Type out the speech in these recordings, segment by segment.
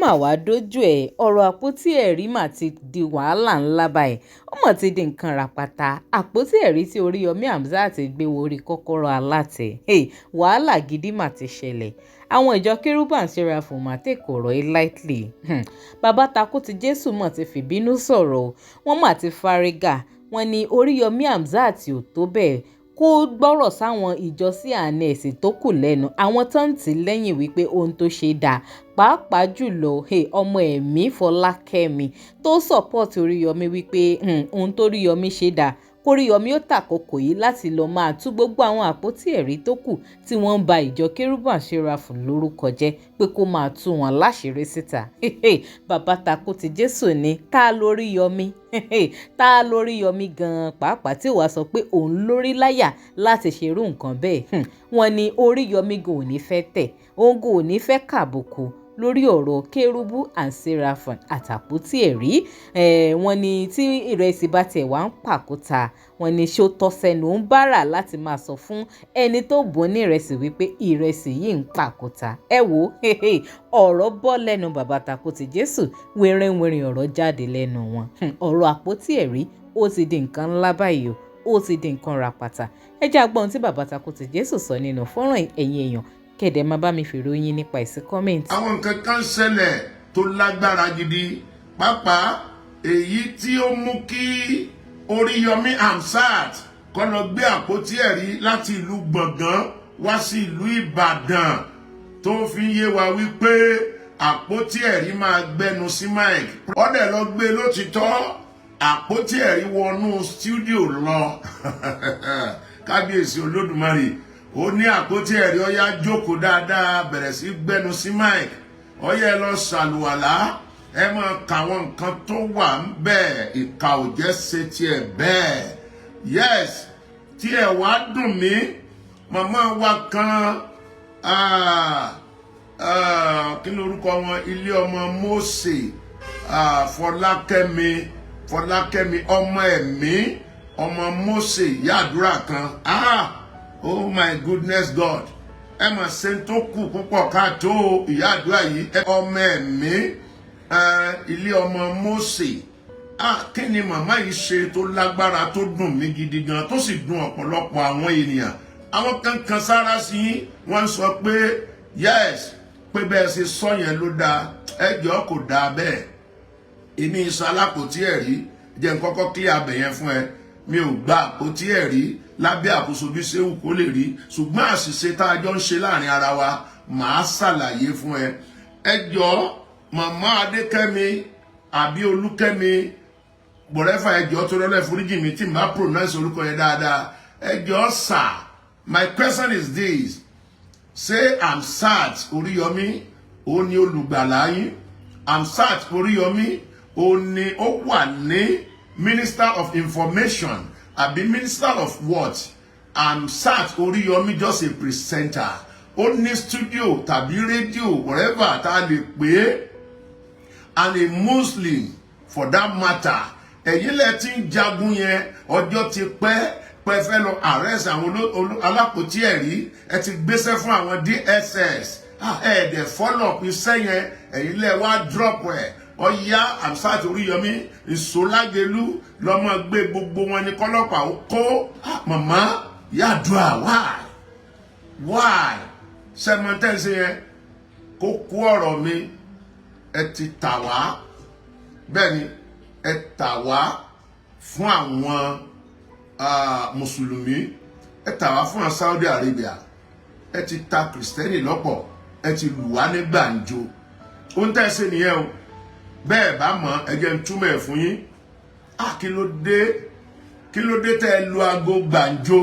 Mà wá dójú ẹ̀. Ọ̀rọ̀ àpótí ẹ̀rí mà ti di wàhálà ńlá báyìí. Ó mọ̀ ti di nǹkan ràpàtà. Àpótí ẹ̀rí tí Oríyọmí Hamzat gbé wọrí kọ́kọ́rọ́ alátẹ. Hey, wàhálà gidi mà ti ṣẹlẹ̀. Àwọn ìjọ Kérúbù and Seraphim mà take ọ̀rọ̀ yìí lightly. Bàbá takú ti Jésù mọ̀ ti fìbínú sọ̀rọ̀. Wọ́n mà ti fárígá. Wọ́n ní Oríyọmí Hamzat ò tó bẹ́ẹ̀ kó gbọ́rọ̀ sáwọn ìjọ C&S tó kù lẹ́nu, àwọn tó ń tì lẹ́yìn wípé ohun tó ṣe dáa, pàápàá jùlọ ọmọ ẹ̀mí Fọlákẹ́mi tó support Oríyọmí wípé ohun tó Oríyọmí ṣe dáa, kóríyọmí ó tàkókò yìí láti lọ́ọ́ máa tú gbogbo àwọn àpótí ẹ̀rí tó kù tí wọ́n ń ba ìjọ Kérúbù and Seraphim lórúkọ jẹ́, pé kó máa tú wọn láṣìírí síta. Bàbá takú ti Jésù ní ta lóríyọmí, ta lóríyọmí gan-an pàápàá tí wàá sọ pé òun lórí láyà láti ṣerú nǹkan bẹ́ẹ̀? Wọ́n ní Oríyọmí gan ò ní fẹ́ tẹ̀, òun gan ò ní fẹ́ kàbùkù lórí ọ̀rọ̀ Kérúbù and Seraphim àtàpótí ẹ̀rí. Wọ́n ní tí ìrẹsì bá tiẹ̀ wá ń pàkúta, wọ́n ní ṣó tọ́ sẹ́nu ń bára láti máa sọ fún ẹni tó bùn ní ìrẹsì wípé ìrẹsì yìí ń pàkúta? Ẹ wo, ọ̀rọ̀ bọ́ lẹ́nu bàbá takú ti Jésù, wẹ́rẹ́wẹ́rẹ́ ọ̀rọ̀ jáde lẹ́nu wọn. Ọ̀rọ̀ àpótí ẹ̀rí, ó ti di nǹkan ńlá báyìí o, ó ti di nǹkan ràpàtà. Ẹ jẹ́ á gbọ́ ohun tí bàbá takú ti Jésù sọ nínú fọ́nrán. Ẹ̀yin èèyàn kẹ̀dẹ̀, máa bá mi fèrò yín nípa ìsí comment. Àwọn nǹkan kan ṣẹlẹ̀ tó lágbára gidi, pàápàá èyí tí ó mú kí Oríyọmí Hamzat kó lọ gbé àpótí ẹ̀rí láti ìlú Gbọ̀ngàn wá sí ìlú Ìbàdàn, tó fi ń yé wa wípé àpótí ẹ̀rí máa gbẹnu sí mic. Ó dẹ̀ lọ gbé lótìtọ́, àpótí ẹ̀rí wọnú studio lọ. Kábíyèsí Olódùmarè! Ó ní àpótí ẹ̀rí, ọyá, jókòó dáadáa, bẹ̀rẹ̀ sí gbẹnu sí mic, ọyá, ẹ lọ ṣàlùwàlá, ẹ máa kà àwọn nǹkan tó wà ń bẹ̀. Ìka ò jẹ́ ṣe tiẹ̀ bẹ́ẹ̀. Yes, tí ẹ wá dùn mí, màmá wa kan, kí ni orúkọ wọn, ilé ọmọ Mósè, Fọlákẹ́mi, Fọlákẹ́mi ọmọ ẹ̀mí, ọmọ Mósè, yàdúrà kan. Ah, oh my goodness God, ẹ mà ṣe tó kù púpọ̀ káàtó. Ìyá àdúrà yìí, ọmọ ẹ̀mí, ilé ọmọ Mósè, ah, kí ni màmá yìí ṣe tó lágbára, tó dùn mí gidi gan, tó sì dùn ọ̀pọ̀lọpọ̀ àwọn ènìyàn? Àwọn kan kan sára sí yín, wọ́n sọ pé yes, pé bẹ́ẹ̀ ṣe sọ yẹn ló dáa. Ẹjọ́, kò dáa bẹ́ẹ̀. Èmi ìsọ alápòtí ẹ̀rí jẹ́ n kọ́kọ́ kí abẹ yẹn fún ẹ. Mi ò gba àpótí ẹ̀rí lábẹ́ àkóso bí sẹ́wù kó lè rí, ṣùgbọ́n àṣìṣe tá a jọ ń ṣe láàrin ara wa, màá ṣàlàyé fún ẹ. Ẹ jọ, màmá Adékẹ́mi àbí Olúkẹ́mi bọ̀rẹ́fà, ẹ jọ, tó lọ́lẹ́, foríjì mi tí n bá pronounce orúkọ yẹn dáadáa. Ẹ jọ sà, my question is this: ṣé Hamzat Oríyọmí ó ní olùgbàlà yín? Hamzat Oríyọmí ó ní ó wà ní Minister of Information àbí Minister of what? Hamzat Oríyọmí, just a presenter, ó ní studio tàbí rédíò, whatever tá a lè pè é, and a Muslim for that matter. Ẹ̀yin lẹ ti ń jagun yẹn, ọjọ́ ti pẹ́ pẹ́ fẹ́ lọ arrest àwọn alápòtí ẹ̀rí. Ẹ ti gbéṣẹ́ fún àwọn DSS, ẹ dẹ̀ follow up iṣẹ́ yẹn. Ẹ̀yin lẹ wá drop ẹ̀. Ọ̀yá, Hamzat Oríyọmí ìṣólágẹlú lọ́mọ gbé gbogbo wọn ní kọ́lọ́pàá ó kó. Màmá yàdúrà, why, why sẹ́mọ̀tẹ́sí yẹn kó kó ọ̀rọ̀ mi? Ẹ ti tà wá. Bẹ́ẹ̀ ni, ẹ tà wá fún àwọn mùsùlùmí, ẹ tà wá fún àwọn Saudi Arabia, ẹ ti ta kìrìsìtẹ́nì lọ́pọ̀, ẹ ti lù wá ní gbàǹjo. Ohun tẹ́ ẹ ṣe nìyẹn o. Bẹ́ẹ̀ bá mọ̀, ẹ jẹ́ n túmọ̀ ẹ̀ fún yín. Ah, kí ló dé? Kí ló dé tẹ́ ẹ lu aago gbàǹjo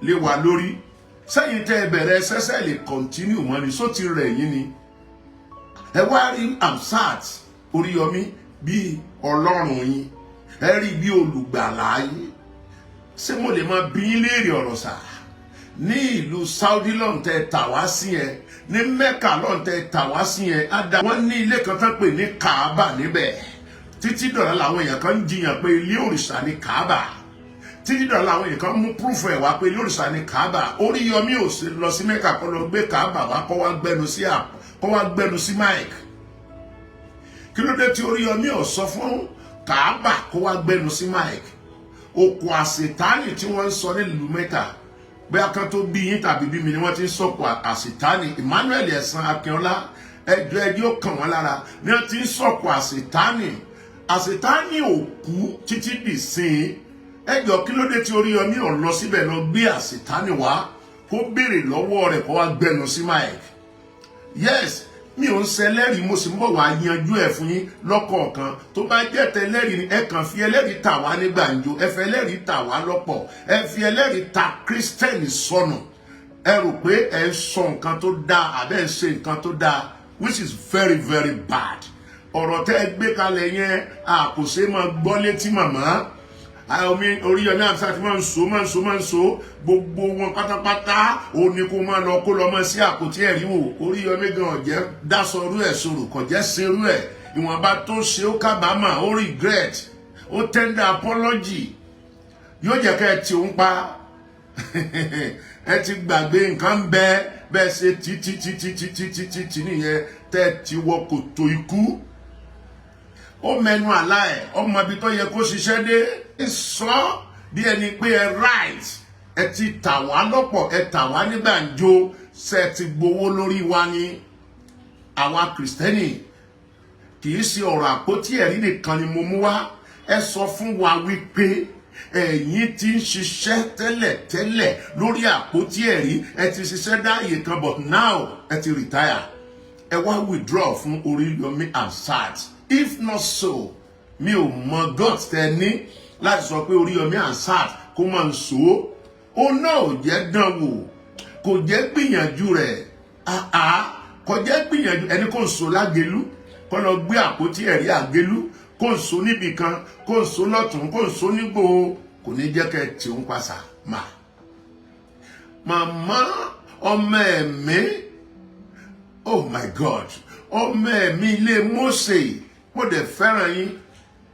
lé wa lórí? Sẹ́yìn tẹ́ ẹ bẹ̀rẹ̀ sẹ́sẹ́ lè continue mọ́ ni, só ti rẹ̀ yín ni. Ẹ wá rí Hamzat Oríyọmí bíi ọlọ́run yín, ẹ rí bí olùgbàlà yín. Ṣé mo lè máa bí yín léèrè ọ̀rọ̀ sà? Ní ìlú Saudi lọ́n tẹ́ tà wá sí yẹn, ní Mecca lọ́n tẹ́ tà wá sí yẹn, á da wọ́n ní ilé kan tán pè ní Kaaba níbẹ̀. Títí dọ̀la làwọn èèyàn kan ń jiyàn pé ilé òrìṣà ní Kaaba. Títí dọ̀la làwọn èèyàn kan mú proof ẹ̀ wá pé ilé òrìṣà ní Kaaba. Oríyọmí ò sí lọ sí Mecca kó lọ gbé Kaaba wá, kó wá gbẹnu sí mic. Kí ló dé tí Oríyọmí ò sọ fún Kàábà kó wá gbẹnu sí mic? Òkò àṣetánì tí wọ́n ń sọ nílùú Mẹ́kà, bóyá kan tó bí yín tàbí bí mi ni wọ́n ti ń sọ̀kò àṣetánì. Emmanuel Ẹ̀sán Akínọlá, ẹjọ́ ẹjọ́ kàn wọ́n lára ni wọ́n ti ń sọ̀kò àṣetánì. Àṣetánì ò kú títí dì sín. Ẹjọ́, kí ló dé tí Oríyọmí ò lọ síbẹ̀ lọ gbé àṣetánì wá, kó béèrè lọ́wọ́ rẹ̀, kó wá gbẹnu sí mic? Yes, mi ò ń ṣẹlẹ́rìí, mo sì ń bọ̀ wá yanjú ẹ̀ fún yín lọ́kọ̀ọ̀kan. Tó bá jẹ́ tẹlẹ́rìí ni, ẹ kàn fi ẹlẹ́rìí tà wá ní gbàǹjo, ẹ fi ẹlẹ́rìí tà wá lọ́pọ̀, ẹ fi ẹlẹ́rìí ta Kírísítẹ́nì sọnù. Ẹ rò pé ẹ ń sọ nǹkan tó dáa àbẹ́ ń ṣe nǹkan tó dáa, which is very very bad. Ọ̀rọ̀ tẹ́ ẹ gbé kalẹ̀ yẹn, a kò ṣe máa gbọ́ létí. Màmá omi Oríyọmí Hamzat máa ń so, máa ń so, máa ń so gbogbo wọn pátápátá. Ó ní kó máa lọ, kó lọ mọ sí àpótí ẹ̀rí wò. Oríyọmí gan ọ̀jẹ́ dásọrú ẹ̀ sọ̀rọ̀, kò jẹ́ serú ẹ̀. Ìwọ̀nba tó ṣe, ó kábàámà, ó regret, ó tender apology. Yóò jẹ́ kẹ́ ẹ ti òun pa. Ẹ ti gbàgbé nǹkan bẹ́ẹ̀ bẹ́ẹ̀ ṣe títí títí títí títí tí nìyẹn tẹ́ ẹ ti wọ kòtò ikú. Ó mẹnu àlá ẹ̀, ọmọ ibi tó yẹ kó ṣiṣẹ́ dé. Sọ bí ẹni pé ẹ right, ẹ ti tà wá lọ́pọ̀, ẹ tà wá ní gbàǹjo. Ṣe ti gbowó lórí wa ní àwa Kìrìsìtẹ́nì? Kì í ṣe ọ̀rọ̀ àpótí ẹ̀rí nìkan ni mo mú wá. Ẹ sọ fún wa wípé ẹ̀yin ti ń ṣiṣẹ́ tẹ́lẹ̀tẹ́lẹ̀ lórí àpótí ẹ̀rí. Ẹ ti ṣiṣẹ́ dáàyè kan, but now ẹ ti retire, ẹ wá withdraw fún Oríyọmí Hamzat. If not so, mi ò mọ guts tẹ ní láti sọ pé Oríyọmí Hamzat kó máa ń so. Ó náà ò jẹ́ dán wò, kò jẹ́ gbìyànjú rẹ̀. Àá, kò jẹ́ gbìyànjú ẹni kò ń so lágẹ̀lú, kó lọ gbé àpótí ẹ̀rí àgẹ̀lú, kó ń so níbì kan, kó ń so lọ́tún, kó ń so nígbò. Kò ní jẹ́ kẹ́ ẹ tí ń pàṣà mà. Màmá ọmọ ẹ̀mí, oh my God, ọmọ ẹ̀mí ilé Mósè, mo dẹ̀ fẹ́ràn yín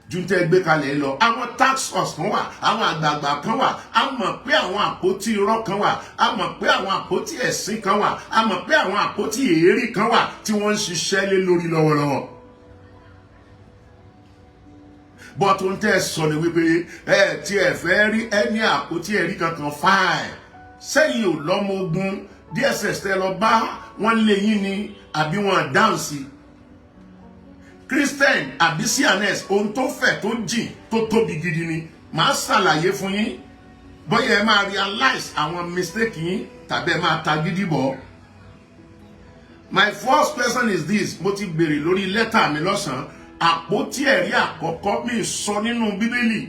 ju tẹ́ gbé kalẹ̀ lọ. Àwọn task force kan wà, àwọn àgbààgbà kan wà. A mọ̀ pé àwọn àpótí irọ́ kan wà, a mọ̀ pé àwọn àpótí ẹ̀sìn kan wà, a mọ̀ pé àwọn àpótí èérí kan wà tí wọ́n ń ṣiṣẹ́ lé lórí lọ́wọ́lọ́wọ́. But ohun tẹ́ ẹ sọ ni wípé ẹ tí ẹ fẹ́ rí ẹni àpótí ẹ̀rí kankan. Fine, sẹ́yìn ò lọ́mọ ogun DSS tẹ́ lọ bá wọ́n lé yín ni àbí wọ́n dáhùn sí Christian àbí C&S? Ohun tó fẹ̀, tó jìn, tó tóbi gidi ni. Màá ṣàlàyé fún yín bóyá ẹ máa realize àwọn mistake yín tàbí ẹ máa ta gidi bọ̀. My first question is this: mo ti béèrè lórí lẹ́tà mi lọ́sàn-án. Àpótí ẹ̀rí àkọ́kọ́, mi sọ nínú Bíbélì,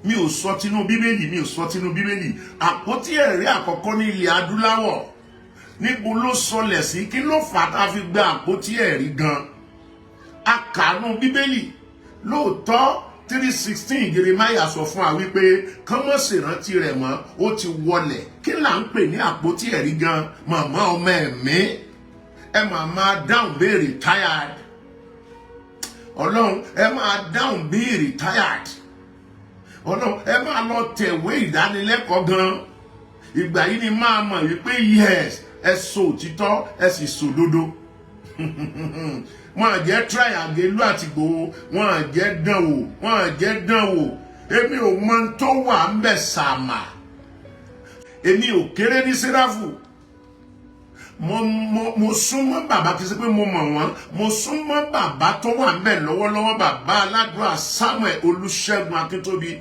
mi ò sọ tinú Bíbélì, mi ò sọ tinú Bíbélì. Àpótí ẹ̀rí àkọ́kọ́ ní ilẹ̀ adúláwọ̀, níbo ló sọlẹ̀ sí? Kí ló fà á tá a fi gba àpótí ẹ̀rí gan? Akànú Bíbélì lóòótọ́. 3:16, Jeremiah sọ fún wa wípé kán mọ́ ṣèrántí rẹ̀ mọ́, ó ti wọlẹ̀. Kí là ń pè ní àpótí ẹ̀rí gan? Màmá ọmọ ẹ̀mí, ẹ máa máa dáhùn béèrè tired. Ọlọ́run, ẹ máa dáhùn béèrè tired. Ọlọ́run, ẹ máa lọ tẹ̀wé ìdánilẹ́kọ̀ọ́ gan. Ìgbà yìí ni máa mọ̀ wípé yes, ẹ sọ òtítọ́, ẹ sì sòdodo. Wọn à jẹ́ try àgélú àti Ìgbòho, wọn à jẹ́ dán wò, wọn à jẹ́ dán wò. Èmi ò mọ tó wà ń bẹ̀ sàmà. Èmi ò kéré ní Sẹ́ráfù. Mo súnmọ́ bàbá, kì í ṣe pé mo mọ̀ wọ́n. Mo súnmọ́ bàbá tó wà ń bẹ̀ lọ́wọ́lọ́wọ́, bàbá aládùúrà Samuel Olùṣègùn Akíntóbi.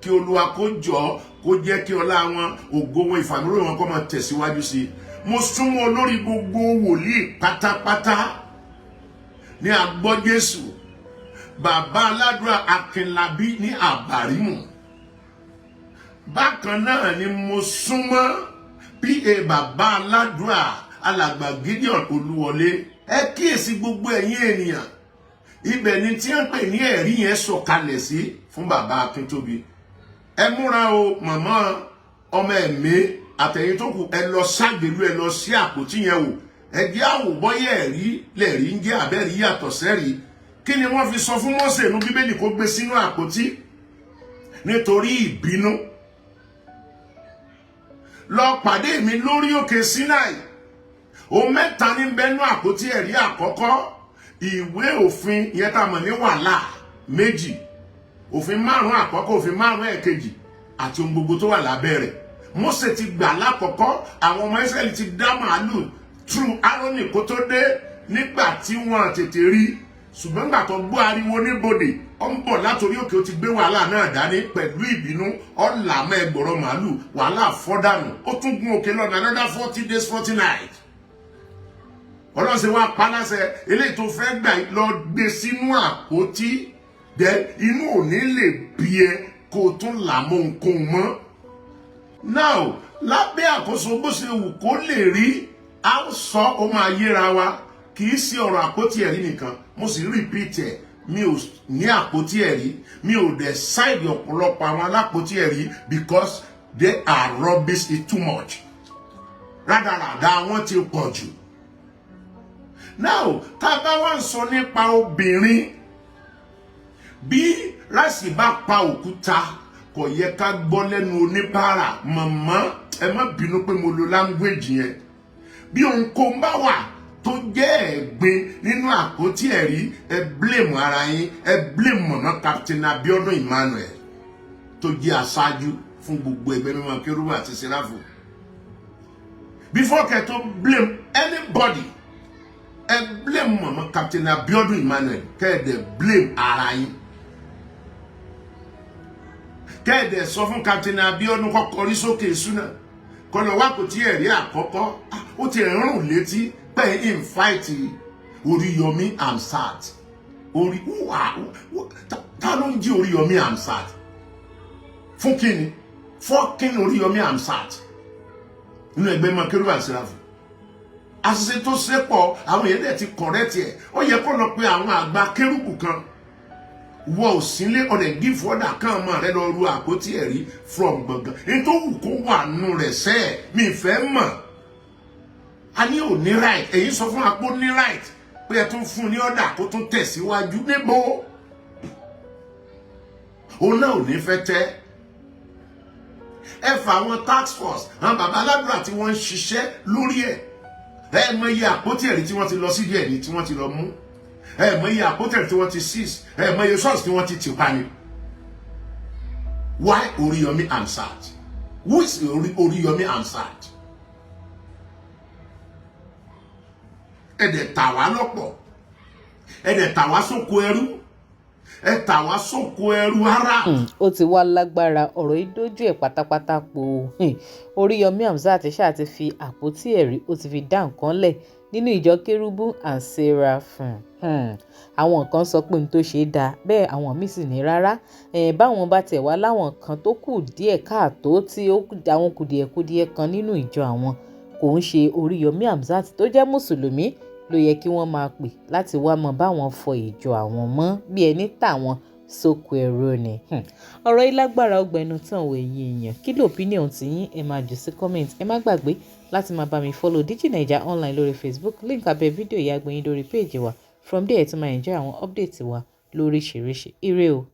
Kí Olúwa kó jọ kó jẹ́ kí ọlá wọn, ògo wọn, ìfàmìlò wọn kó máa tẹ̀síwájú sí i. Mo súnmọ́ olórí gbogbo wòlíì pátápátá ní agbọ́ Jésù, bàbá aládùúrà Akínlábí ní Àbárímù. Bákan náà ni mo súnmọ́ pa bàbá aládùúrà alàgbà Gideon Olúwọlé. Ẹ kíyèsí, gbogbo ẹ̀yin ènìyàn, ibẹ̀ ni tí wọ́n pè ní ẹ̀rí yẹn sọ̀kalẹ̀ sí fún bàbá Akíntóbi. Ẹ múra o, màmá ọmọ ẹ̀mí àtẹ̀yìn tó kù, ẹ lọ ságèlú, ẹ lọ sí àpótí yẹn wò. Ẹ jẹ́ àwòbọ́yẹ̀ ẹ̀rí lẹ̀rí ń jẹ́ àbẹ́rí yàtọ̀ sẹ́rí. Kí ni wọ́n fi sọ fún Mósè nínú Bíbélì kó gbé sínú àpótí? Nítorí ìbínú. Lọ pàdé mi lórí òkè Sinai. Ohun mẹ́ta ní bẹ́nu àpótí ẹ̀rí àkọ́kọ́. Ìwé òfin ìyẹn tá a mọ̀ ní wàhálà méjì, òfin márùn àkọ́kọ́, òfin márùn ẹ̀kejì àti ohun gbogbo tó wà lábẹ́ rẹ̀. Mósè ti gbà lákọ̀ọ́kọ́, àwọn ọmọ Ísírẹ́lì ti dá màálù through Árónì kó tó dé nígbà tí wọ́n tètè rí. Ṣùgbọ́n gbà tó gbọ́ ariwo níbodè, ó ń bọ̀ látòrí òkè, ó ti gbé wàhálà náà dání pẹ̀lú ìbínú, ó là mọ́ ẹgbọ̀rọ̀ màálù, wàhálà fọ́dànù. Ó tún gun òkè lọ́nà another 40 days 40 nights. Ọlọ́run ṣe wá paláṣẹ, eléyìí tó fẹ́ gbà, lọ gbé sínú àpótí dẹ, inú ò ní lè bí ẹ kó o tún là mọ́ ohunkóhun mọ́. Now, lábẹ́ àkóso bó ṣe wù kó lè rí, a ó sọ, ó máa yéra wa. Kì í ṣe ọ̀rọ̀ àpótí ẹ̀rí nìkan. Mo sì repeat ẹ̀, mi ò ní àpótí ẹ̀rí, mi ò dẹ̀ side ọ̀pọ̀lọpọ̀ àwọn alápótí ẹ̀rí because they are rubbish, it too much. Rádaràda wọn ti pọ̀ jù. Now, tá a bá wá ń sọ nípa obìnrin, bí ráìsì bá pa òkúta, kò yẹ ká gbọ́ lẹ́nu oníbàárà. Màmá, ẹ má bínú pé mo lo language yẹn. Bí ohunkóhun bá wà tó jẹ́ ẹ̀gbin nínú àpótí ẹ̀rí, ẹ blame ara yín, ẹ blame mọ̀mọ́ Captain Abiodun Emmanuel tó jẹ́ aṣáájú fún gbogbo ẹgbẹ́ mímọ́ Kérúbù àti Sẹ́ráfù. Before kẹ́ tó blame anybody, ẹ blame mọ̀mọ́ Captain Abiodun Emmanuel, kẹ́ ẹ dẹ̀ blame ara yín, kẹ́ ẹ dẹ̀ sọ fún Captain Abiodun kó kọrí sókè ìṣúná kọlọ wá kò tí ẹ̀rí àkọ́kọ́. Ó ti rún létí pé invite Oríyọmí Hamzat. Orí wà, ta ló ń jí Oríyọmí Hamzat fún kíni? Fọ́kín Oríyọmí Hamzat nínú ẹgbẹ́ mọ́ Kérúbù àti Séráfù, àṣìṣe tó ṣe pọ̀, àwọn èèyàn dẹ̀ ti correct ẹ̀. Ó yẹ kó lọ pé àwọn àgbà kérúbù kan wọ òsínlé ọ̀dẹ̀ give order kan ọmọ rẹ lọ ru àpótí ẹ̀rí from gbọ̀ngàn ní tó wù kó wà nù rẹ̀ sẹ́ẹ̀. Mi fẹ́ mọ̀, a ní ò ní right. Èyí sọ fún apó ní right pé ẹ tún fún ní ọ̀dà kó tún tẹ̀síwájú níbo òun náà ò ní fẹ́ tẹ́ ẹ fà. Àwọn task force, àwọn bàbá aládùúrà tí wọ́n ń ṣiṣẹ́ lórí ẹ̀, ẹ mọ iye àpótí ẹ̀rí tí wọ́n ti lọ sí díẹ̀ ní tí wọ́n ti lọ mú, ẹ mọ iye àpótí ẹ̀rí tí wọ́n ti seize, ẹ mọ iye ṣọ́ọ̀ṣì tí wọ́n ti tì pa ni. Why Oriyomi Hamzat? Who is Oriyomi Hamzat? Ẹ dẹ̀ tà wá lọ́pọ̀, ẹ dẹ̀ tà wá sóko ẹrú, ẹ tà wá sóko ẹrú ara. Ó ti wá lágbára, ọ̀rọ̀ yìí dójú ẹ̀ pátápátá po. Oríyọmí Hamzat ṣáà ti fi àpótí ẹ̀rí, ó ti fi dá nǹkan lẹ̀ nínú ìjọ Kérúbù and Seraphim. Àwọn kan sọ pé ohun tó ṣe é dáa bẹ́ẹ̀, àwọn míì sì ní rárá. Báwọn bá tẹ̀ wá láwọn kan tó kù díẹ̀ káàtó, tí ó àwọn kùdìẹ̀kudiẹ kan nínú ìjọ àwọn, kò ń ṣe Oríyọmí Hamzat tó jẹ́ mùsùlùmí ló yẹ kí wọ́n máa pè láti wá mọ báwọn fọ ìjọ àwọn mọ́ bí ẹni tàwọn sóko ẹrú ni. Ọ̀rọ̀ yìí lágbára, ọgbẹ̀nu tán ò. Ẹ̀yin èèyàn, kí ló opinion tí yín? Ẹ máa jù sí comment. Ẹ má gbàgbé láti máa bá mi follow Digi Naija Online lórí Facebook. Link abẹ́ fídíò yìí á gbé yín lórí page wa. From there, ẹ tún máa enjoy àwọn update wa lóríṣiríṣi. Ire o.